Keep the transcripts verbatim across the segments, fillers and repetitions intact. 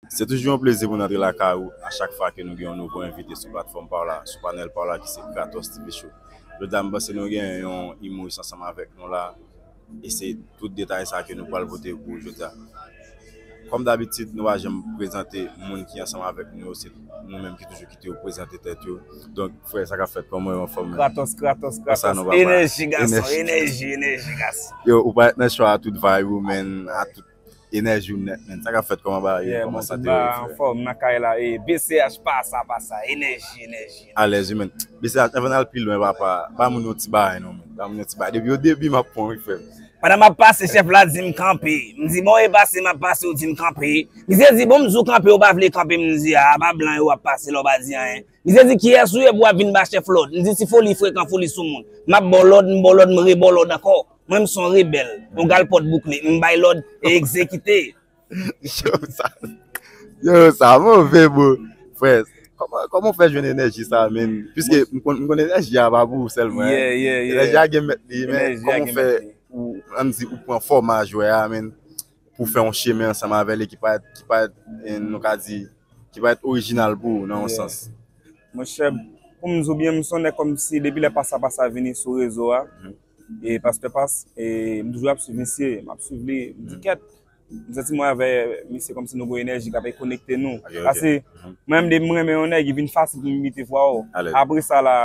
Se toujou yon plezi pou n antre lakay ou a chak fwa ke nou gen yon nouvo envite sou platfòm pa w la, sou panèl pa w la ki se Kratos T V Show. Jodi a, m panse nou gen yon imous ansanm avèk nou la, e se tout detay sa ke nou pral pote pou ou jodi a. Kòm dabitid, nou pa janm prezante moun ki ansanm avèk nou yo, se nou menm ki toujou kite yo prezante tèt yo. Donk, frè, sa k ap fèt, kòman yo, anfòm, menm? Kratos, Kratos, Kratos. Enèji, gason, enèji, enèji, gason. Yo, ou parèt nan cho a tout vibe ou, menn, a tout enèji w nèt, menn. Sa k ap fèt, kòman bagay yo? Yeah, kòman bon, sante w ye, frè? Anfòm, nan kay la, e B C H, pasa, pasa, enèji, enèji. Alèz, wi, menn. B C H, anvan n al pi lwen, papa, ba moun yon ti bagay, non, menn. Ba moun yon ti bagay. Depi o debi, m ap pran, wi, frè m. Pandan m ap pase, chèf la di m kanpe. M di, bon, e pase, m ap pase, ou di m kanpe. Misye di, bon, m di w kanpe, ou pa vle kanpe, m di, a, pa blan yo w ap pase la, ou pa di anyen. Misye di, kiyès ou ye pou w ap vin ba chèf lòd? M di, si foli frekan, foli sou moun. M ap ba w lòd, m ba w lòd, m re ba w lòd ankò. Mwen, m se yon rebèl, yon galpòt boukle, m bay lòd e egzekite. Yo, sa, yo, sa move, bro. Frè, kòman, kòman w fè jwenn enèji sa, menn? Piske m konn, m konn enèji a pa pou ou sèlman, hein. Yeah, yeah, yeah. Enèji a gen mèt li, men kòman w fè ou, ann di, ou pran fòma jwè a, menn, pou fè yon chemen ansanm avè li ki pa, ki pa, eh, nou ka di, ki pa orijinal pou ou, nan yon sans? Monchè, pou m di w byen, m se yon nèg kòmsi depi lè Pasa Pasa vini sou rezo a, e Pastè Pas, e m toujou ap swiv misye, m ap swiv li, m di kèt, m santi mwen avè misye kòmsi nou gon enèji k ap konekte nou. Paske mwen menm, depi m renmen yon nèg, li vin fasil pou m imite vwa w. Apre sa la,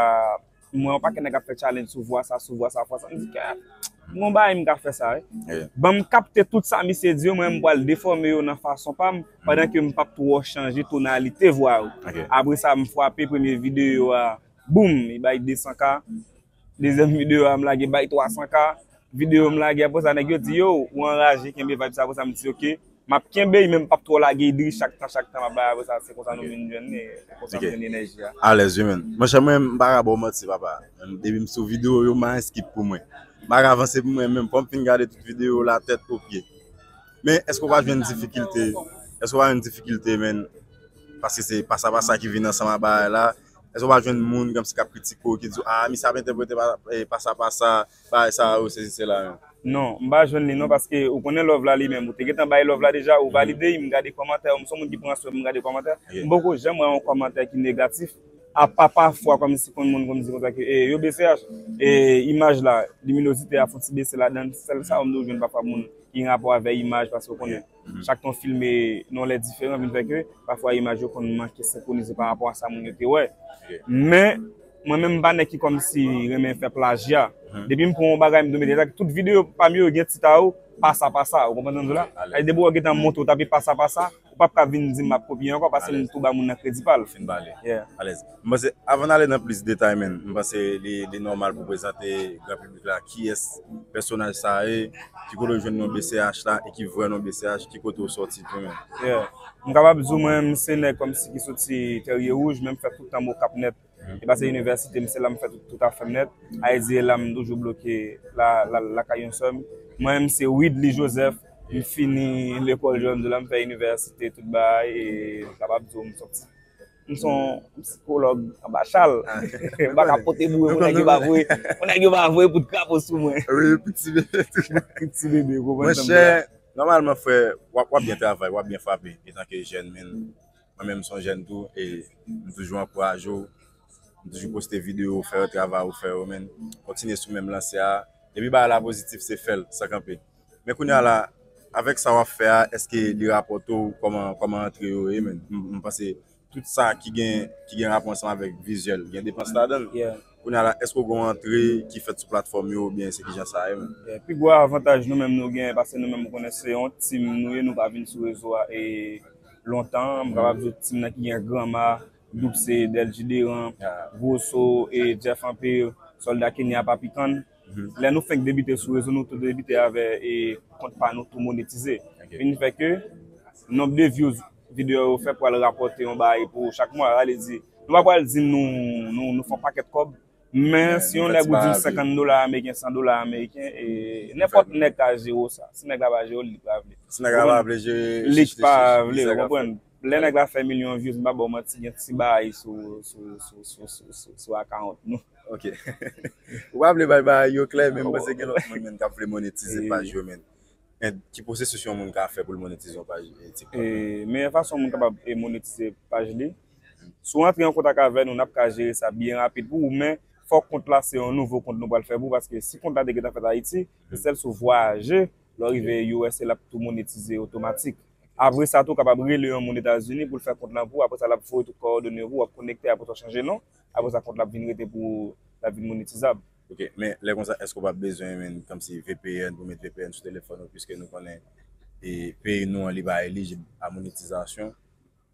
m wè yon pakèt nèg ap fè challenge sou vwa sa, sou vwa sa, vwa sa. M di, kèt, m gon bagay m ka fè sa, wi. Ban m kapte tout sa misye di yo, mwen m pral defòme yo nan fason pa m, pandan ke m p ap twò chanje tonalite vwa yo. Apre sa, m frape premye videyo a, boum, li bay de san K. Dezyèm videyo a, m lage, bay twa san K. Videyo m lage, apre sa, nèg yo di, yo, ou anraje, kenbe vibe sa, apre sa, m di, ok. M ap kenbe, men m p ap twò lage idri chak tan, chak tan m ap bay, apre sa, se konsa nou vin jwenn li, se konsa m jwenn enèji a. Alèz, wi, menn. Monchè, mwen, m pa ka ba w manti, papa. Depi m sou videyo yo, m a skip pou mwen. M pa ka avanse pou mwen menm. Fò m fin gade tout videyo la, tèt o pye. Men, èske w pa jwenn difikilte? Èske w pa jwenn difikilte, menn? Paske se Pasa Pasa ki vin ansanm a bagay la. Èske w pa jwenn moun kòmsi k ap kritike w, ki di w, a, misye ap entèprete pa, eh, Pasa Pasa, bagay sa yo, sesi, sela, menn? Non, m pa jwenn li non, paske ou konnen love la li menm, ou te gentan bay love la deja, ou valide, m gade kòmantè yo, m se yon moun ki pran swen m gade kòmantè. M poko janm wè yon kòmantè ki negatif, apa pafwa kòmsi konn moun kòmsi konsa ke, e, yo B C H, e, imaj la, liminozite a fon ti bese ladan, sèl sa yo m dwe jwenn pafwa moun ki gen rapò avè imaj, paske ou konnen, chak tan w filme nan yon lè diferan, vin fè ke pafwa imaj yo konn manke senkwonize pa rapò a sa moun yo te wè. Men, mwen menm, m pa nèg ki kòmsi renmen fè plajya. Depi m pran yon bagay, m tou mete sa. Tout videyo pa m yo gen tit a yo, Pasa Pasa, ou konprann sa m di w la? Alèz. Depi w gentan monte, w tape Pasa Pasa, ou p ap ka vin di m m ap kopye ankò, paske m tou ba moun nan kredi pa l. Fin ba li. Yeah. Alèz. M panse, avan n ale nan plis detay, menn, m panse li, li nòmal pou prezante gran piblik la kiyès pèsonaj sa a ye, ki kote w jwenn non B C H la, e ki vrè non B C H, ki kote w sòti tou menm. Yeah. M kapab di w, mwen, m se nèg kòmsi ki soti Tèrye Wouj, men m fèt tout tan m Okap nèt. E pase inivèsite m, se la m fè tout, tout afè m nèt. Ayiti e la m toujou bloke la, la, lakay yon sè m. Mwen, m se Widly Joseph. M fini lekòl jònn la, m fè inivèsite, tout bagay, e m kapab di w m sòti. M se yon psikològ anba chal. M pa ka pote boure pou nèg yo pa voye, pou nèg yo pa voye pout krapo sou mwen. Wi, pout ti bebe tou. Pout ti bebe, ou konprann sa m di la? Monchè, nòmalman, frè, w ap, w ap byen travay, w ap byen frape, etanke jèn, men mwen menm, m se yon jèn tou, e m toujou ankouraje w, m toujou poste videyo, fè yo travay ou fè yo, men kontinye sou menm lanse a. Depi bagay la pozitif, se fè l, san kanpe. Men kounye a la, avèk sa w ap fè a, èske li rapòte w kòman, kòman antre yo ye, menn? M, m panse tout sa ki gen, ki gen rapò ansanm avèk vizyèl, gen depans ladan l. Yeah. Kounye a la, èske w gen yon antre ki fèt sou platfòm yo, oubyen se kijan sa ye, menn? Yeah. Pi gwo avantaj nou menm nou gen, paske nou menm, ou konnen, se yon team nou ye, nou pa vin sou rezo a e lontan. M kapab di w team nan ki gen Granma, Doub C, Dèlji Deran, Grosso, e Jeff Anpil, Sòlda Kenya, Papi Kann. Lè nou fenk debite sou rezo, nou tou debite avè e kont pa nou tou monetize. Vin fè ke nonb de views videyo yo fè pral rapòte yon bagay pou chak mwa. Sa vle di, nou pa pral di nou, nou, nou fè yon pakèt kòb, men si yon nèg ou di l senkant dola ameriken, san dola ameriken, e nenpòt nèg ka jere w sa. Si nèg la pa jere w, li pa vle. Si nèg la pa vle jere, li pa vle, ou konprann? Lè nèg la fè milyon views, m pa ba w manti, gen ti bagay sou, sou, sou akawont nou. Ok. Ou pa vle bay bagay yo klè, men m panse gen lòt moun, menn, k ap vle monetize paj yo, menn. Men ki pwosesis yon moun ka fè pou l monetize yon paj, eh, TikTok? E, meyè fason moun kapab, e, monetize paj li, si w antre an kontak avè nou, n ap ka jere sa byen rapid pou ou, men fòk kont la se yon nouvo kont nou pral fè pou ou, paske si kont la te gentan fèt Ayiti, se sèl si w vwayaje, lè w rive U S A, l ap tou monetize otomatik. Apre sa tou, w kapab rele yon moun Etazini pou l fè kont lan pou ou. Apre sa, l ap voye tout kòdone pou ou, w ap konekte, apre sa w chanje non. Apre sa, kont la ap vin rete pou l ap vin monetizab. Ok, men lè konsa, èske w p ap bezwen, men, kòmsi V P N, pou met V P N sou telefòn ou, piske nou konnen, e, peyi nou an, li pa elijib a monetizasyon.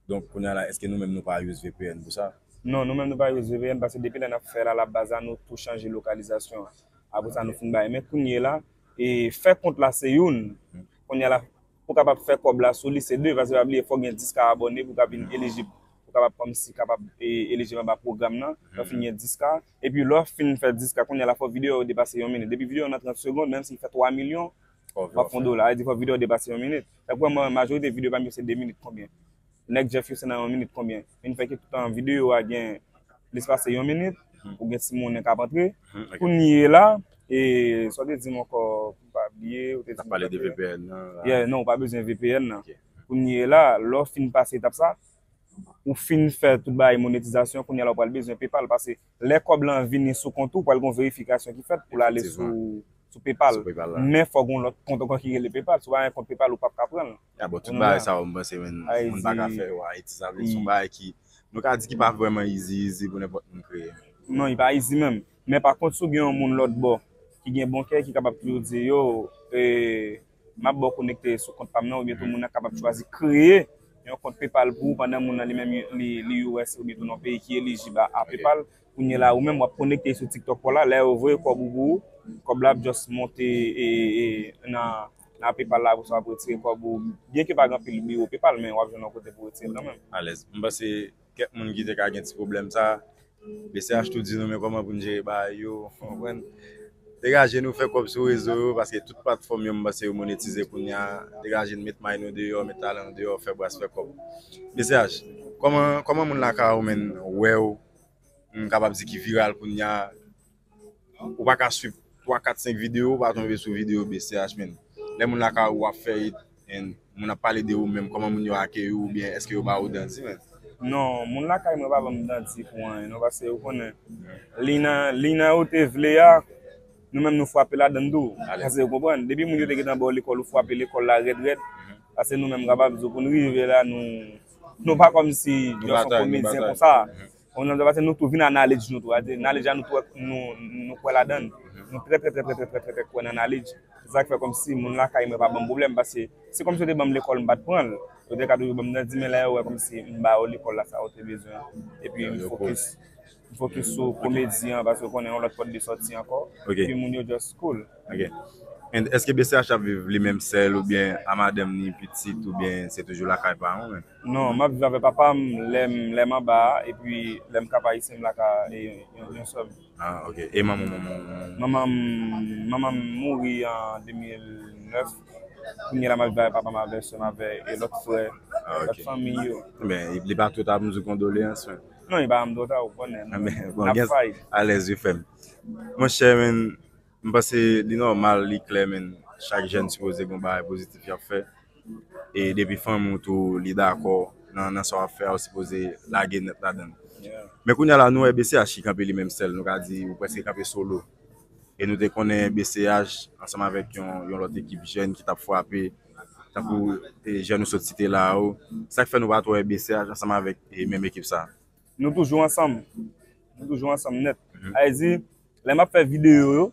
Donk, kounye a la, èske nou menm nou pa use V P N pou sa? Non, nou menm nou pa use V P N, paske depi lè n ap fè la, la baz la, nou tou chanje lokalizasyon an. Apre sa, nou fin bay. Men kounye a la, e, fè kont la se youn. Kounye a la, pou w kapab fè kòb la sou li, se de, paske pa bliye, fò w gen dis ka abòne pou w ka vin elijib, pou w kapab kòmsi kapab, e, elijib anba pwogram nan. Lè w fin gen dis ka, epi lè w fin fè dis ka, kounye a la, fò videyo yo depase yon minit. Depi videyo nan trant segonn, menm si l fè twa milyon, w ap fè yon dola. Sa vle di fò videyo depase yon minit. Donk, wè, mwen, majorite videyo pa m yo se de minit konbyen. Nèg Jeff yo se nan yon minit konbyen. Vin fè ke tout tan videyo a gen plis pase yon minit, ou gen ti monnen k ap antre. Kounye a la, e, sa w te di m ankò, pou m pa bliye, ou te di m pale de V P N nan. Yeah, non, ou pa bezwen V P N nan. Kounye a la, lè w fin pase etap sa, ou fin fè tout bagay monetizasyon, kounye a la ou pral bezwen PayPal, paske lè kòb lan vini sou kont ou, pral gen verifikasyon ki fèt pou l ale sou, sou PayPal. Men fò gen yon lòt kont ankò ki rele PayPal. Si w pa gen kont PayPal, ou p ap ka pran l. Ya, bon, tout bagay sa yo, m panse, men, moun pa ka fè yo Ayiti, sa vle di se yon bagay ki, nou ka di ki pa vrèman easy, easy pou nenpòt moun kreye. Non, li pa easy menm. Men pa kont, si w gen yon moun lòt bò ki gen bon kè, ki kapab toujou di, yo, e, m ap ba w konekte sou kont pa m nan, oubyen tou moun nan kapab chwazi kreye yon kont PayPal pou ou pandan moun nan li menm li, li U S oubyen tou nan yon peyi ki elijib a, a PayPal. Kounye a la, ou menm w ap konekte sou TikTok pa w la, lè yo voye kòb ou pou ou, kòb la ap just monte, e, e, nan, nan PayPal la, apre sa w ap retire kòb ou. Byenke pa gen anpil biwo PayPal, men w ap jwenn yon kote pou w retire l kanmenm. Alèz. M panse kèk moun ki te ka gen ti pwoblèm sa, B C H tou di nou, men kòman pou n jere bagay yo, w konprann? Degaje nou fè kòb sou rezo yo, paske tout platfòm yo, m panse yo monetize kounye a. Degaje n met may nou deyò, met talan nou deyò, fè bras, fè kòb. B C H, kòman, kòman moun lakay ou, menn, wè w, m kapab di ki viral kounye a? Ou pa ka swiv twa, kat, senk videyo, ou pa tonbe sou videyo B C H, menn. Lè moun lakay ou ap fè it, and moun ap pale de ou menm, kòman moun yo akeyi w, oubyen èske yo ba ou danti, menn? Non, moun lakay mwen pa ban m danti pou anyen, non, paske ou konnen, liy nan, liy nan yo te vle a, nou menm nou frape ladann tou. Paske ou konprann, depi moun yo te gentan ba w lekòl, ou frape lekòl la rèd rèd. Paske nou menm, kapab di w, pou n rive la, nou, nou pa kòmsi just yon komedyen konsa. Ou konprann, paske nou tou vin a knowledge nou tou. Knowledge la nou tou, nou, nou kwè ladann. Nou trè, trè, trè, trè, trè, trè, trè, trè kwè nan knowledge. Se sa k fè kòmsi moun lakay mwen pa ban m pwoblèm, paske se kòmsi yo te ban m lekòl, m pa t pran l. Yo te ka toujou ban m nan di, men lè yo wè kòmsi m ba yo lekòl la sa yo te bezwen. Epi m fokis, m fokis sou komedi an, paske ou konnen yon lòt pòt de sòti ankò. Epi moun yo just cool. Ok. And èske B C H ap viv li menm sèl oubyen a madanm ni, pitit, oubyen se toujou lakay paran w menm? Non, m ap viv avè papa m, lè m, lè m anba a, epi lè m kap Ayisyen, m lakay, e, yon, yon sè m. Ah, ok. E manman, manman, manman? Manman m, manman m mouri an de mil nèf. Kounye a la, m ap viv avè papa m, avè sè m, avè, e, lòt frè, lòt fanmi yo. Men, li pa twò ta pou m di w kondoleyans, men. Non, li pa janm twò ta, ou konnen, n ap fay. Alèz, wi, frè m. Monchè, men, m panse li nòmal, li klè, men, chak jèn sipoze gen yon bagay pozitif y ap fè. E depi fanmi w tou, li dakò nan, nan sa w ap fè a, ou sipoze lage nèt ladan l. Men kounye a la, nou wè B C H ki kanpe li menm sèl, nou ka di ou prèske kanpe solo. E nou te konnen B C H ansanm avèk yon, yon lòt ekip jèn ki t ap frape, tankou, e, jèn ou sot site la yo. Sa k fè nou pa twò wè B C H ansanm avèk, e, menm ekip sa? Nou toujou ansanm. Nou toujou ansanm nèt. Sa vle di, lè m ap fè videyo yo,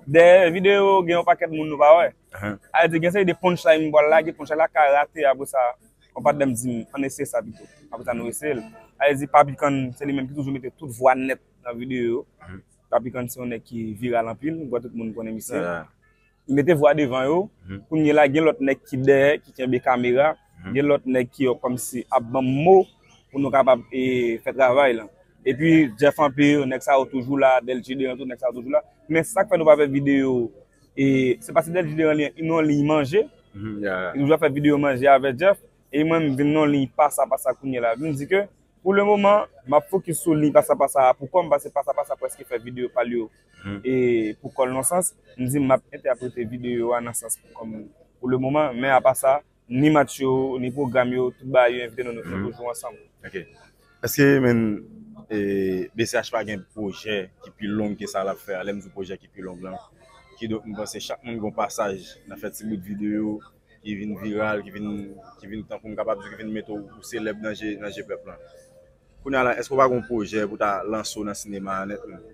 dèyè videyo yo, gen yon pakèt moun nou pa wè. Sa vle di, gen seri de punchline m pral lage, punchline la ka rate, apre sa, yon patnè m di m, ann eseye sa pito. Apre sa, nou eseye l. Sa vle di, Papi Kann, se li menm ki toujou mete tout vwa nèt nan videyo yo. Papi Kann se yon nèg ki viral anpil, m kwè tout moun konnen misye. Li mete vwa devan yo. Kounye a la, gen lòt nèg ki dèyè, ki kenbe kamera. Gen lòt nèg ki yo kòmsi ap ban m mo pou nou kapab, e, fè travay la. Epi, Jeff Empire, nèg sa yo toujou la, Del G Deran tou, nèg sa yo toujou la. Men sa k fè nou pa fè videyo, e, se paske Del G Deran li, li nan yon liy manje. Li toujou ap fè videyo manje avè Jeff. E mwen, m vin nan yon liy pasa pasa kounye a la. Vin di ke, pou le moman, m ap fokis sou liy pasa pasa a pou kò m, paske pasa pasa prèske fè videyo pa l yo, e, pou kò l nan sans. M di m ap entèprete videyo a nan sans pou kò m. pou le moman, men apa sa, ni match yo, ni pwogram yo, tout bagay yo envite nou, nou fè toujou ansanm. Ok. Èske, men, e, B C H pa gen pwojè ki pi long ke sa l ap fè a? Lè m di pwojè ki pi long lan, kidonk, m panse chak moun gen yon pasaj nan fè ti bout videyo ki vin viral, ki vin, ki vin tankou m kapab di, ki vin mete w, ou selèb nan je, nan je pèp lan. Kounye a la, èske w pa gen yon pwojè pou ta lanse w nan sinema a nèt, menm?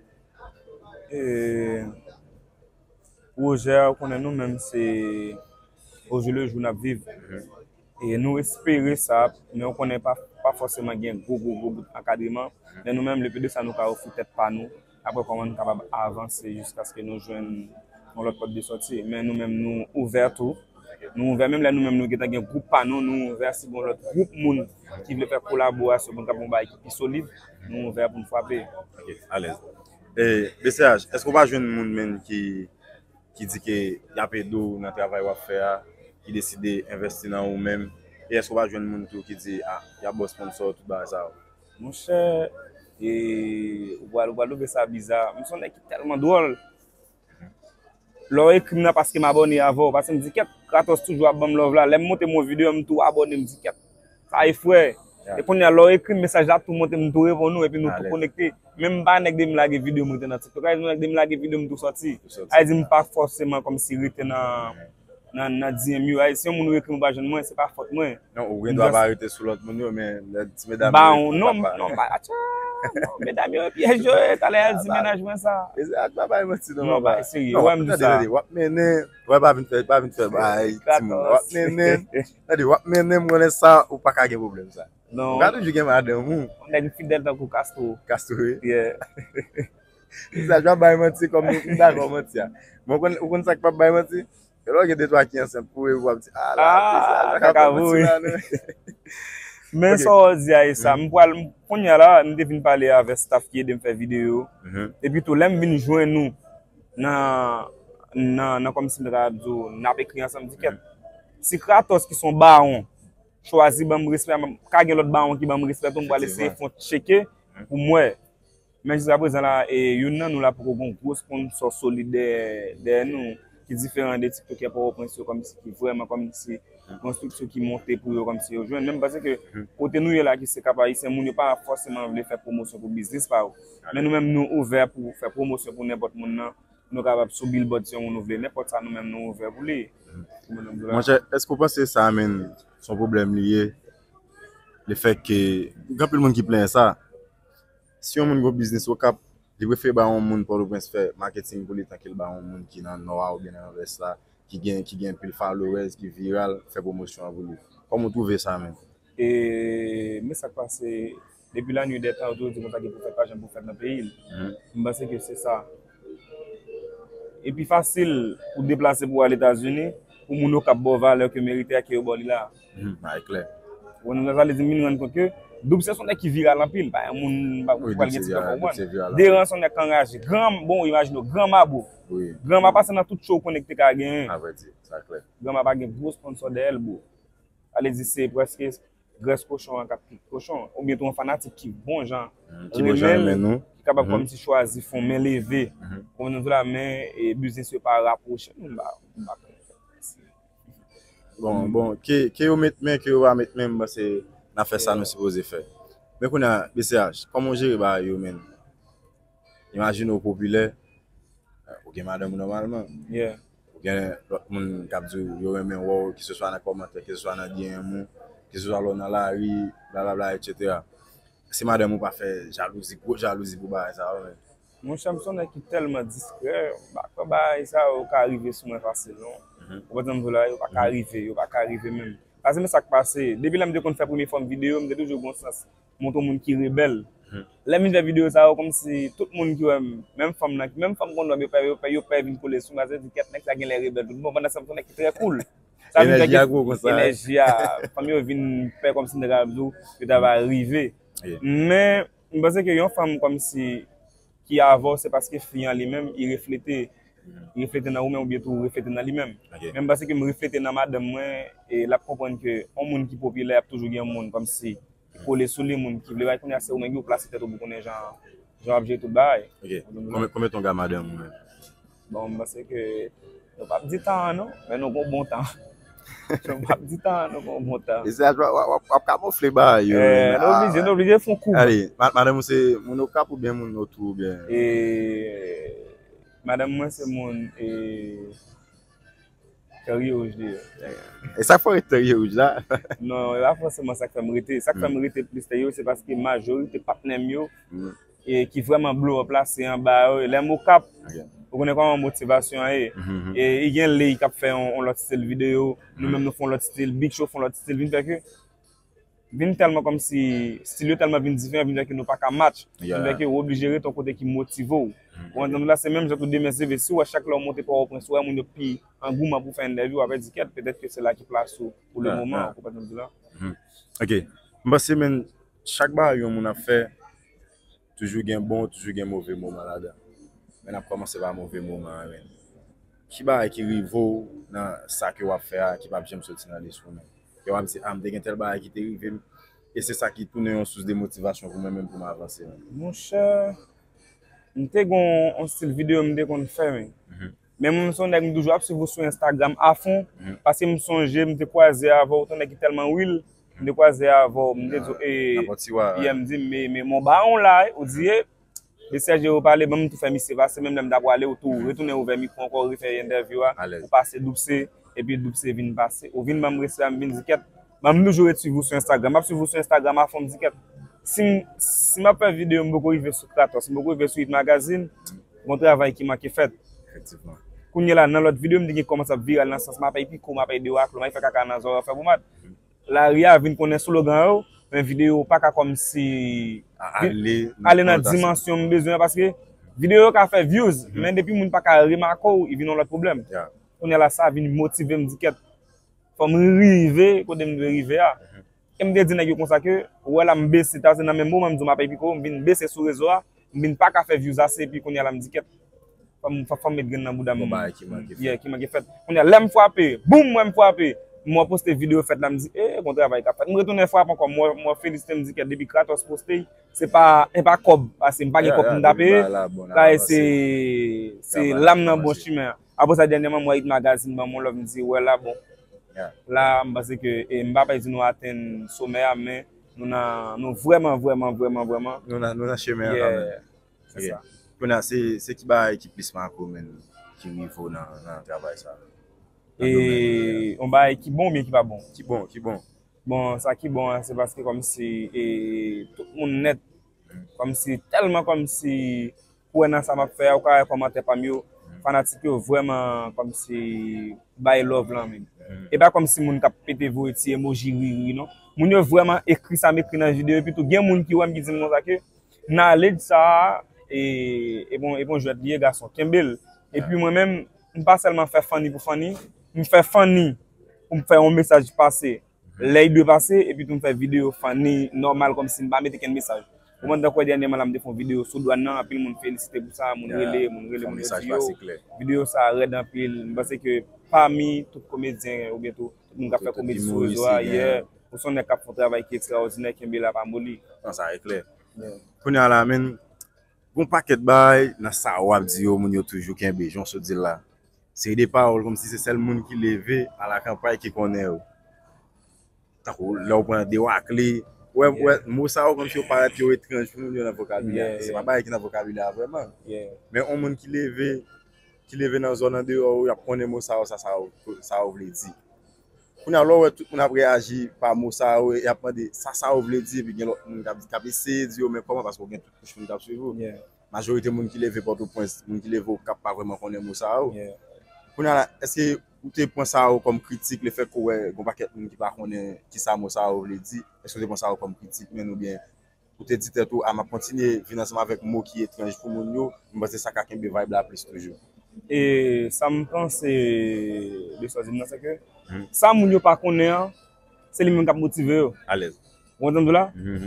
E, pwojè a, ou konnen nou menm se au jour le jour n ap viv. E nou espere sa, men ou konnen pa, pa fòseman gen gwo, gwo, gwo bout ankadreman. Men nou menm, le peu de sa, nou ka ofri tèt pa nou. Apre, kòman nou kapab avanse jiskaske nou jwenn yon lòt pòt de sòti. Men nou menm, nou ouvè tou. Nou ouvè, menm lè nou menm, nou gentan gen gwoup pa nou, nou ouvè si gen yon lòt gwoup moun ki vle fè kolaborasyon pou n kapab yon bagay ki pi solid, nou ouvè pou n frape. Ok, alèz. E, B C H, èske w pa jwenn moun menm ki, ki di ke y ap ede w nan travay w ap fè a, ki deside envèsti nan ou menm? E èske w pa jwenn moun tou ki di, a, y ap ba w sponsò, tout bagay sa yo? Monchè, e, ou pral, ou pral twouve sa biza. M se yon nèg ki tèlman dwòl. Lè w ekri m nan paske m abòne avè w, paske m di kèt, Kratos toujou ap ban m love la. Lè m monte m yon videyo, m tou abòne, m di kèt, sa e frè. E kounye a, lè w ekri m mesaj la, tou monte, m tou reponn ou, epi nou tou konekte. Men m pa nèg de m lage videyo, m rete nan TikTok. Sa vle di, nèg de m lage videyo, m tou sòti. Sa vle di, m pa fòseman kòmsi rete nan, nan, nan D M yo. Sa vle di, si yon moun ou ekri m ou pa jwenn mwen, se pa fòt mwen. Non, ou gen dwa pa rete sou lòt moun yo, men lè ti medam yo ekri w, non, non, pa, atcha, non, medam yo, pyèj yo ye, talè y al di mennaj mwen sa. Mezanmi, pa bay manti non, papa. Non, bay serye, w ap mennen, w ap vin fè, pa vin fè bay timoun. W ap mennen, tande, w ap mennen, m konnen sa, ou pa ka gen pwoblèm sa. Non. Ou ka toujou gen madanm ou. Yon nèg fidèl tankou Castro. Castro, wi. Yeah. Sa, w ap bay manti kòm m dakò manti a. Men ou konn, ou konn sa k p ap bay manti? E lè w gen de twa ki ansent pou ou, w ap di, a la, a, kaka pou ou. Men sa w di a, e sa, m pral, kounye a la, m te vin pale avè staff ki ede m fè videyo. Epi tou, lè m vin jwenn nou nan, nan, nan kòmsi m ta di w, n ap ekri ansanm, m di kèt. Si Kratos ki se yon bawon, chwazi ban m respè, ka gen lòt bawon ki ban m respè tou, m pral eseye fè yon tcheke pou m wè. Men jiskaprezan la, e, youn nan nou la poko gen yon gwo sponsò solid dèyè, dèyè nou, ki diferan de tiktokè Pòtoprens yo, kòmsi ki vrèman kòmsi yon estrikti ki monte pou yo, kòmsi yo jwenn. Men m panse ke kote nou ye la, ki se Kap Ayisyen, moun yo pa fòseman vle fè pwomosyon pou biznis pa yo. Men nou menm, nou ouvè pou fè pwomosyon pou nenpòt moun nan. Nou kapab sou billboard si yon moun ou vle, nenpòt sa nou menm nou ouvè pou li. Monchè, èske w panse sa menm se yon pwoblèm li ye? Lefètke, gen anpil moun ki plenyen sa. Si yon moun gen yon biznis Okap, li prefere ba yon moun Pòtoprens fè maketing pou li tanke l ba yon moun ki nan Nò a oubyen nan Lwès la, ki gen, ki gen anpil followers, ki viral, fè pwomosyon an pou li. Kòman w twouve sa menm? E, men sa k pase, depi la nuit des temps, yo toujou di konsa ke pwofèt pa janm pwofèt nan peyi l. M panse ke se sa. E pi fasil pou deplase pou al Etazini, pou moun Okap ba w valè ke merite a ke yo ba w li la. Bagay klè. Ou konprann sa, sa vle di m vin rann kont ke Doub se yon nèg ki viral anpil, pa yon moun m pa pral gen ti tan pou w konprann. Deran se yon nèg ki anraje. Gran, bon, imajine w, Gran Mabo. Gran Ma pase nan tout show w konnen ki te ka genyen. Avrèdi, sa klè. Gran Ma pa gen gwo sponsò dèyè l, bro. Sa vle di se prèske grès kochon an k ap kit kochon, oubyen tou yon fanatik ki bon jan renmen l, ki kapab kòmsi chwazi fè yon men leve, ou konprann m di w la, men, e, biznis yo pa rapwoche nou, m pa, m pa konnen. Bon, bon, ke, ke yo met men, ke yo pa met men, m panse n ap fè sa nou sipoze fè. Men kounye a, B C H, kòman w jere bagay yo, menn? Imajine w popilè, ou gen madanm ou nòmalman. Ou gen lòt moun k ap di w yo renmen wè w, keseswa nan kòmantè, keseswa nan D M ou, keseswa lè w nan lari, blablabla, etsetera. Si madanm ou pa fè jalouzi, gwo jalouzi pou bagay sa yo, menn. Monchè, m se yon nèg ki tèlman diskrè, m pa kwè bagay sa yo ka rive sou mwen fasil, non. Ou konprann sa m di w la, yo pa ka rive, yo pa ka rive menm. Paske men sa k pase, depi lè m te konn fè premye fòm videyo, m te toujou gen yon sans montre yon moun ki rebèl. Lè m vin fè videyo sa yo, kòmsi tout moun ki wè m, menm fanm nan, menm fanm konn wè m, yo pè, yo pè, yo pè vin kole sou mwen, yo di, "Kèt, nèg sa genlè rebèl tout bon," pandan se tan m se yon nèg ki trè cool. Sa vin fè ke enèji a gwo konsa, enèji a, fanm yo vin pè kòmsi m te ka di w, yo ta va rive. Men, m panse ke yon fanm kòmsi ki avè w, se paske fi an li menm, li reflete, li reflete nan ou menm oubyen tou reflete nan li menm. Men m panse ke m reflete nan madanm mwen, e l ap konprann ke yon moun ki popilè ap toujou gen yon moun kòmsi ki kole sou li, moun ki vle bay kounye a se ou menm ki pou plase tèt ou pou konnen jan, jan w ap jere tout bagay. Ok. Konbyen, konbyen tan w gen ak madanm ou menm? Bon, m panse ke nou p ap di tan an non, men nou gen yon bon tan. M ap di tan, nou pran yon bon tan. E se w ap, w ap, w ap kamofle bagay yo, eh, men, nou oblije, ah, nou oblije fè yon kou. Ale, ma-, madanm ou se moun Okap oubyen moun Notwo oubyen? E, madanm mwen se moun, e, Tèrye Wouj li ye. E sa k fè w rete Tèrye Wouj la? Non, e pa fòseman sa k fè m rete. Sa k fè m rete plis Tèrye Wouj, se paske majorite patnè m yo, e ki vrèman blow up la, se anba yo. E lè m Okap, ou konnen kòman motivasyon an ye. E, e gen Ley k ap fè yon, yon lòt stil videyo, nou menm nou fè yon lòt stil, Big Show fè yon lòt stil, vin fè ke, vin tèlman kòmsi, stil yo tèlman vin diferan, vin fè ke nou pa ka match. Vin fè ke ou oblije rete yon kote ki motive w. Ou konprann la, se menm jan tou demen se leve, si w wè chak lè w monte Pòtoprens, ou wè moun yo pi an gouman pou fè entèvyou, w ap di kèt, petèt ke se la ki plas ou pou le moman, ou konprann sa m di la? Ok. M panse, men, chak bagay yon moun ap fè, toujou gen bon, toujou gen move moman ladan. Men n ap kòmanse pa move moman an, men. Ki bagay ki rive w nan sa ke w ap fè a, ki p ap janm soti nan lespri w, men? Ke w ap di, a, m te gen tèl bagay ki te rive m, e se sa ki tounen yon sous de motivasyon pou mwen menm pou m avanse, men. Monchè, m te gen yon stil videyo m te konn fè, men. Men mwen, m se yon nèg, m toujou ap swiv ou sou Instagram afon, paske m sonje m te kwaze avè w, ou te yon nèg ki tèlman real, m te kwaze avè w, m te di w, e, yeah, m di, men, men, men, m ba w la, ou di, e, mesye Serge ou pale, ban m tou fè misye pase, menm lè m ta pwale, ou tou retounen ouvè mikwo ankò, ou refè entèvyou a, ou pase Doupse, epi Doupse vin pase, ou vin ban m respè a, m vin di kèt, ban m toujou ret swiv ou sou Instagram, m ap swiv ou sou Instagram afon, m di kèt, si m, si m ap fè videyo, m poko rive sou Kratos, m poko rive sou Hit Magazine, gon travay ki manke fèt. Kounye la, nan lòt videyo, m te gen kòmans ap viral nan sans m ap ay piko, m ap ay de waklo, m ay fè kaka nan zòrè, fè poumad. Lari a vin konnen slogan yo, men videyo pa ka kòmsi ale nan dimansyon m bezwen an, paske videyo yo ka fè views, men depi moun pa ka remake w, li vin yon lòt pwoblèm. Kounye a la, sa vin motive m, di kèt, fò m rive kote m dwe rive a. E m te di nèg yo konsa ke, ou wè la m bese, ta se nan menm moman m di w m ap ay piko, m vin bese sou rezo a, m vin pa ka fè views ase, epi kounye a la m di kèt, fò m, fò, fò m met grenn nan bouda m. Gon bagay ki manke fèt. Yeah, ki manke fèt. Kounye a, lè m frape, boum, mwen m frape. M wè poste videyo fèt la, m di, e, gon travay k ap fèt. M retounen frape ankò, m wè, m wè felisite m, di kèt depi Kratos poste, se pa, e pa kòb, paske m pa gen kòb pou m ta peye. Sa e se, se lam nan bon chimen an. Apre sa, dènyèman, m wè Hit Magazine ban m yon love, m di, wè la, bon. La, m panse ke, e, m pa pè di nou atenn somè a, men nou nan, nou vrèman, vrèman, vrèman, vrèman. Nou nan, nou nan chemen an kanmenm. Se sa. Kounye a, se, se ki bagay ki plis make w, men, ki rive w nan, nan travay sa a? E, yon bagay ki bon oubyen ki pa bon? Ki bon, ki bon. Bon, sa ki bon an, se paske kòmsi, e, tout moun nèt, kòmsi, tèlman kòmsi, pou wè nan sa m ap fè a, ou ka wè kòmantè pa m yo, fanatik yo vrèman kòmsi bay love lan, men. E pa kòmsi moun k ap pete voye ti emoji riri, non. Moun yo vrèman ekri sa m ekri nan videyo, epi tou, gen moun ki wè m ki di m konsa ke, knowledge sa a, e, e bon, e bon jwèt li ye, gason, kenbe l. Epi mwen menm, m pa sèlman fè funny pou funny, m fè funny pou m fè yon mesaj pase lè l dwe pase, epi tou m fè videyo funny, nòmal, kòmsi m pa mete kenn mesaj. Ou konprann, tankou dènyèman la, m te fè yon videyo sou dwàn nan, anpil moun felisite pou sa, moun rele, moun rele, moun yo di, yo, videyo sa a rèd anpil. M panse ke pami tout komedyen, oubyen tou, tout moun k ap fè komedi sou rezo a, yeah, ou se yon nèg k ap fè yon travay ki ekstraòdinè, kenbe la, pa moli. Non, sa e klè. Kounye a la, men, gon pakèt bagay nan sa w ap di yo, moun yo toujou kenbe, jan w sot di l la. Seri de pawòl kòmsi se sèl moun ki leve a la kanpay ki konnen yo. Tankou lè w pran de wakle, wè, wè, mo sa yo kòmsi yo parèt yo etranj pou moun yo nan vokabilè. Se pa bagay ki nan vokabilè a vrèman. Men yon moun ki leve, ki leve nan zòn andeyò yo, y ap konnen mo sa yo, sa, sa yo, sa yo vle di. Kounye a, lè w wè tout moun ap reyaji pa mo sa yo, y ap mande sa, sa yo vle di, epi gen lòt moun k ap, k ap eseye di yo, men kòman, paske w gen tout kouch moun k ap swiv ou. Majorite moun ki leve Pòtoprens, moun ki leve Okap pa vrèman konnen mo sa yo. Kounye a la, èske ou te pran sa yo kòm kritik, lefètke w wè gon pakèt moun ki pa konnen kisa mo sa yo vle di? Èske w te pran sa yo kòm kritik, men oubyen ou te di tèt ou, a, m ap kontinye vin ansanm avèk mo ki etranj pou moun yo, m panse sa ka kenbe vibe la plis toujou? E sa m panse de sa w di m nan, se ke sa moun yo pa konnen an, se li menm k ap motive yo. Alèz. Ou konprann sa m di w la?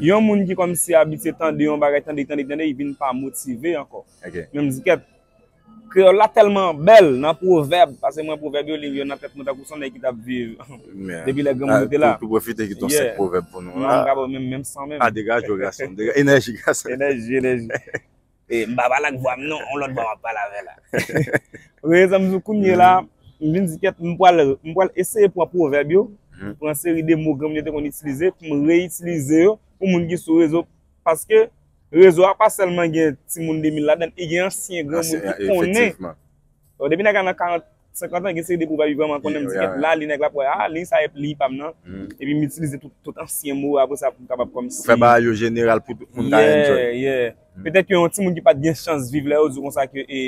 Yon moun ki kòmsi abitye tande yon bagay, tande, tande, tande, li vin pa motive ankò. Men m di kèt, kreyòl la tèlman bèl nan pwovèb, paske mwen pwovèb yo, li, yo nan tèt mwen tankou se yon nèg ki t ap viv depi lè granmoun yo te la. Tou, tou pwofite kite yon sèt pwovèb pou nou la. Non, m ka ba w menm, menm san menm. A, degaje w, gason, dega-, enèji, gason. Enèji, enèji. E m pa pale ak vwa m non, yon lòt vwa m ap pale avè la. Rezon m di w kounye la, M vin di kèt, m pral, m pral eseye pran pwovèb yo, pran seri de mo granmoun yo te konn itilize, pou m reyitilize yo pou moun ki sou rezo. Paske rezo a pa sèlman gen timoun de mil ladan l, e gen ansyen granmoun ki konnen. Bon, depi nèg la nan karant, senkant an, gen seri de pwovèb li vrèman konnen, m di kèt, la li nèg la pou wè, ah, li sa e li pa m nan. Epi m itilize tout, tout ansyen mo, apre sa pou m kapab kòmsi. Ou fè bagay yo jeneral pou tout moun ka enjoy. Yeah, yeah. Petèt ke yon timoun ki pa t gen chans viv lè yo di w konsa ke e,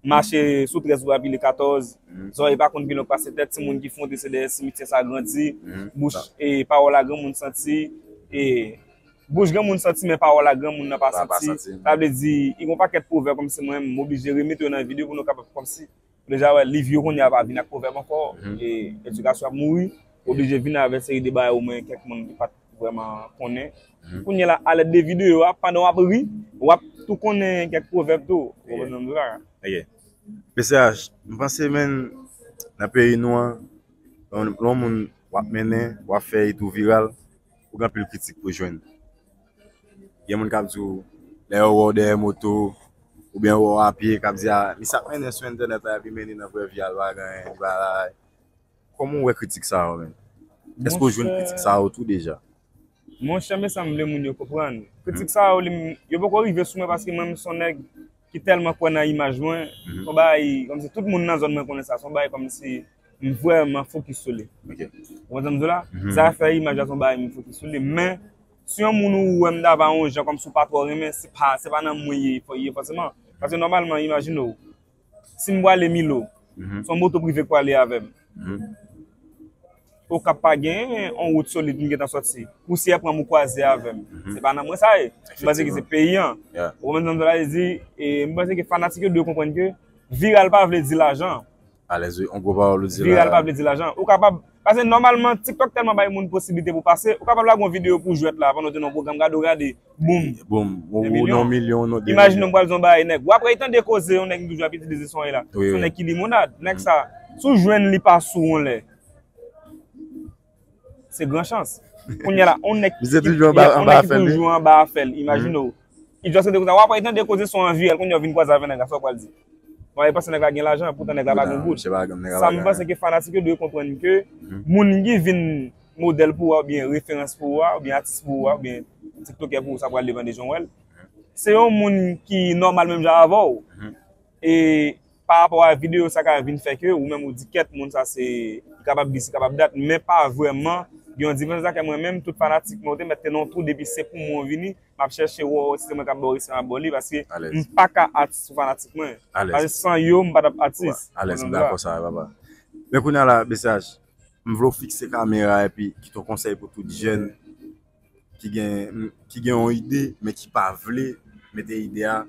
mache sou trèz pou w pile katòz, zòrèy pa konn pi long pase tèt, timoun ki fwonte se dèyè simityè sa grandi, bouch e pawòl a granmoun santi, e bouch granmoun santi men pawòl a granmoun nan pa santi. Sa vle di, li gen yon pakèt pwovèb kòmsi mwen menm, m oblije remete yo nan videyo pou nou kapab kòmsi, deja wè, liv yo kounye a pa vin ak pwovèb ankò, e edikasyon ap mouri, oblije vin avèk seri de bagay omwen kèk moun ki pa t vrèman konnen. Kounye a la, alèd de videyo a, pandan w ap ri, w ap tou konnen kèk pwovèb tou. Ou konprann sa m di w la? Ok. P C H, m panse, menn, nan peyi nou an, lè yon, lè yon moun w ap mennen, w ap fè li tou viral, ou gen anpil kritik pou jwenn. Gen moun k ap di w, lè yo wè w dèyè moto, oubyen yo wè w apye, k ap di, a, misye ap mennen sou entènèt la, epi men li nan vrè vi a, l pa gen anyen, li pa la. Kòman w wè kritik sa yo, menn? Èske w jwenn kritik sa yo tou deja? Monchè, men sa m vle moun yo konprann. Kritik sa yo, li, yo poko rive sou mwen paske mwen, m se yon nèg ki tèlman kwè nan imaj mwen. Se yon bagay, kòmsi tout moun nan zòn mwen konnen sa. Se yon bagay kòmsi m vrèman fokis sou li. Ou konprann sa m di w la? Zafè imaj la se yon bagay m fokis sou li. Men, si yon moun ou wè m dava yon jan kòmsi w pa twò renmen, se pa, se pa nan mwen ye, ye fòseman. Paske nòmalman, imajine w, si m prale Milo, se yon moto prive k prale avè m. Okap pa gen yon wout solid m gentan sòti. Pousyè pran m ou kwaze avè m. Se pa nan mwen sa ye. M panse ke se peyi an. Ou konprann sa m di w la? E, m panse ke fanatik yo dwe konprann ke viral pa vle di lajan. Alèz, wi, yon gwo pawòl ou di la. Viral pa vle di lajan. Ou kapab, paske nòmalman, TikTok tèlman bay moun posiblite pou pase, ou kapab lage yon videyo pou jwèt la, pandan w te nan yon pwogram, gade w gade, boum. Boum, ou, ou nan yon milyon, ou nan de milyon. Imajine m pral di yon bagay, nèg. W ap reytande koze yon nèg m toujou ap itilize son la. Se yon nèg ki limonad. Nèg sa, si w jwenn li pa sou yon lè, se gran chans. Kounye a la, yon nèg ki, yon nèg ki toujou anba afè l, imajine w. Li just rete konsa, w ap reytande koze son an viral, kounye a w vin kwaze avè nèg la, sa w pral di? Bon, e panse nèg la gen lajan, poutan nèg la pa gen goud. Sa m panse ke fanatik yo dwe konprann ke moun ki vin modèl pou ou a, oubyen referans pou ou a, oubyen atis pou ou a, oubyen tiktokè pou ou, sa pral depann de jan w wè l. Se yon moun ki nòmal menm jan avè w. E pa rapò a videyo, sa ka vin fè ke ou menm ou di kèt moun sa se, li kapab dis, li kapab dat, men pa vrèman gen yon diferans. Sa ke mwen menm, tout fanatik mwen, ou te mèt te nan yon twou, depi se pou mwen w vini, m ap chèche wè w, si se mwen k ap ba w respè, m ap ba w li, paske m pa ka atis pou fanatik mwen. Paske san yo, m pa t ap atis. Alèz, m dakò sa, papa. Men kounye a la, B C H, m vle w fikse kamera epi kite yon konsèy pou tout jèn ki gen, ki gen yon ide, men ki pa vle mete ide a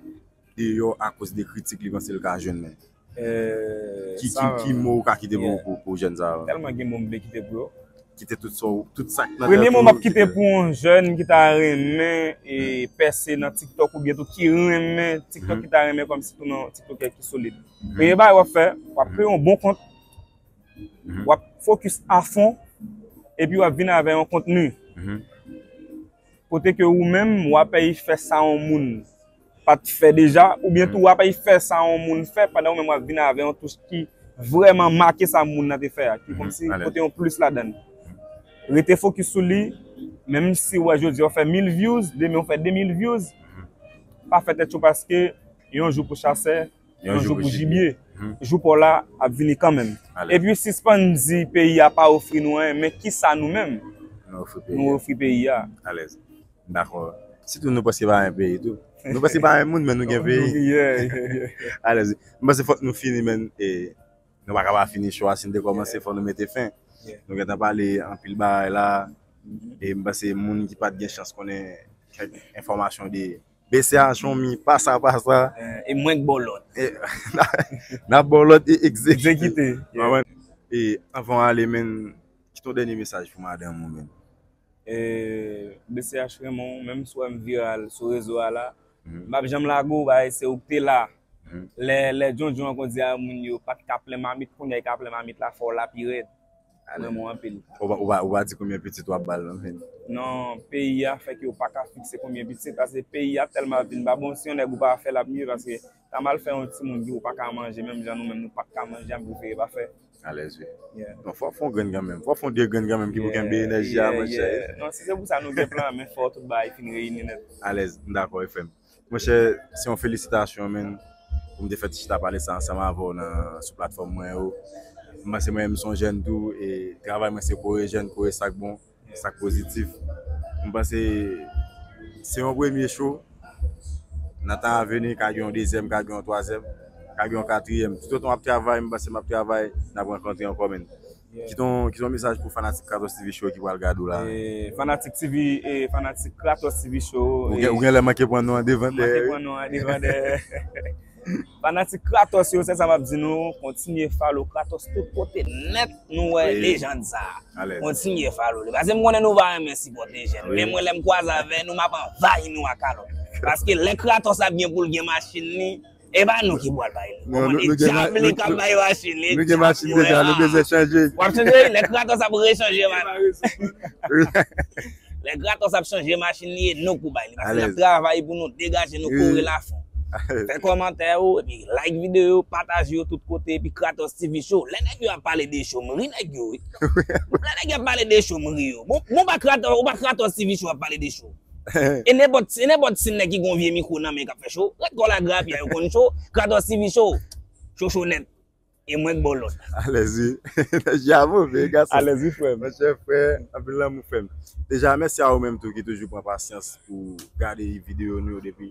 deyò akoz de kritik li panse l ka jwenn, men. Ki, ki, ki mo ou ka kite pou, pou, pou jèn sa yo? Tèlman gen mo m vle kite pou yo. Kite tout sa, tout sa k nan tèt ou. Premye mo m ap kite pou yon jèn ki ta renmen e pèse nan TikTok oubyen tou ki renmen TikTok, ki ta renmen kòmsi tou nan TikTokè ki solid. Premye bagay w ap fè, w ap kreye yon bon kont, w ap fokis afon, epi w ap vin avè yon kontni. Kote ke ou menm, w ap fè sa yon moun pa t fè deja, oubyen tou w ap fè sa yon moun fè pandan ou menm w ap vin avè yon touch ki vrèman make sa moun nan te fè a, ki kòmsi pote yon plis ladan l. Rete fokis sou li, menm si w wè jodi a w fè mil views, demen w fè de mil views, pa fè tèt cho paske yon jou pou chasè, yon jou pou jibye. Jou pa w la ap vini kanmenm. Epi sispann di peyi a pa ofri nou anyen, men kisa nou menm nou ofri peyi a? Alèz. M dakò. Sitou nou prèske pa renmen peyi tou. Nou prèske pa renmen moun, men nou gen peyi. Alèz. M panse fòk nou fini, men, e, nou pa ka pa fini cho a, si n te kòmanse, fòk nou mete fen. Nou gentan pale anpil bagay la, e m panse moun ki pa t gen chans konnen kèk enfòmasyon de B C H, Chomi, pa sa, pa sa. E mwen k ba w lòd. N ap ba w lòd e egzekite. Egzekite. E anvan w ale, men, kite yon dènye mesaj pou madanm ou, men. E, B C H renmen w, menm si w wè m viral sou rezo a la, m p ap janm lage w, bagay se ou k te la. Lè, lè Djondjon an kondi a moun yo pa t ka plen mamit, kounye a y ka plen mamit la, fò w la pi rèd. Renmen w anpil. Ou pa, ou pa, ou pa di konbyen pitit w ap ba l non, men. Non, peyi a fè ke w pa ka fikse konbyen pitit, paske peyi a tèlman ap vin pa bon, si yon nèg ou pa fè l ap mye, paske Sa m al fè yon timoun di ou pa ka manje, menm jan nou menm nou pa t ka manje, m prefere pa fè. Alèz, wi. Non, fò fè yon grenn kanmenm. Fò fè yon de grenn kanmenm ki pou kenbe enèji a, monchè. Non, si se pou sa nou gen plan, men fò tout bagay fin reyini nèt. Alèz, m dakò, F M. Monchè, se yon felisitasyon, menn, pou m te fè ti chita pale sa ansanm avè w nan, sou platfòm mwen yo. M panse mwen menm m se yon jèn tou, e travay mwen se kore jèn, kore sa k bon, sa k pozitif. M panse se yon premye cho. Nan tan a vini, ka gen yon dezyèm, ka gen yon twazyèm, ka gen yon katriyèm. Toutotan w ap travay, m panse m ap travay, n ap rankontre ankò, menn. Kite yon, kite yon mesaj pou fanatik Kratos T V Show ki pral gade w la. E, fanatik T V, e, fanatik Kratos T V Show. Ou gen, ou gen lè manke pran nou an devan dèyè. Manke pran nou an devan dèyè. Fanatik Kratos yo, se sa m ap di nou, kontinye follow Kratos tout kote nèt, nou wè lejand sa. Kontinye follow li. Paske m konnen nou va renmen sipòte jèn. Men mwen lè m kwaze avè nou, m ap anvayi nou ak kalòt. Paske lè Kratos ap gen pou l gen machin li, e pa nou ki pral bay li. Konprann? E dyab li k ap bay machin li. Nou gen machin deja, nou bezwen chanje. W ap chanje, lè Kratos ap rechanje machin. Lè Kratos ap chanje machin li, e nou k pou bay li. Paske n ap travay pou nou degaje nou kore lafon. Fè kòmantè yo, epi like videyo yo, pataje yo tout kote, epi Kratos T V Show. Lè nèg yo ap pale de show, m ri nèg yo, wi. Lè nèg yo ap pale de show, m ri yo. Bon, bon, pa Kratos, ou pa Kratos T V Show ap pale de show. E nenpòt, e nenpòt si nèg ki gon vye mikwo nan men k ap fè show, ret kò l a grapya yo konn show, Kratos T V Show. Show show nèt. E mwen k ba w lòd. Alèz wi. Nèg ya move, gason. Alèz wi, frè m. Monchè, frè, anpil lanmou, frè m. Deja, mèsi a ou menm tou ki toujou pran pasyans pou gade videyo nou yo depi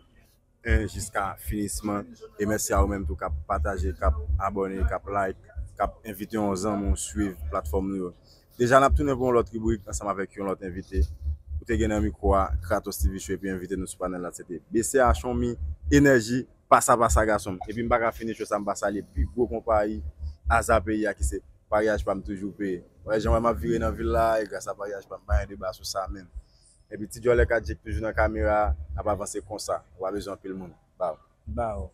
en jiska finisman. E mèsi a ou menm tou k ap pataje, k ap abòne, k ap like, k ap envite yon zanmi w swiv platfòm nou yo. Deja, n ap tounen pou yon lòt ribrik ansanm avèk yon lòt envite. Ou te gen nan mikwo a, Kratos T V Show, epi envite nou sou panèl la, se te B C H Onmi, Enèji, Pasa pasa gason m. Epi m pa ka fini cho sa m pa salye pi gwo konpayi Aza peyi a ki se Paryaj pa m toujou peye. Ou wè jan w wè m ap vire nan vil la, e gras a Paryaj pa m, pa gen deba sou sa menm. Epi ti djòlè Kadjik toujou nan kamera, n ap avanse konsa. Ou pa bezwen anpil moun. Baw. Baw.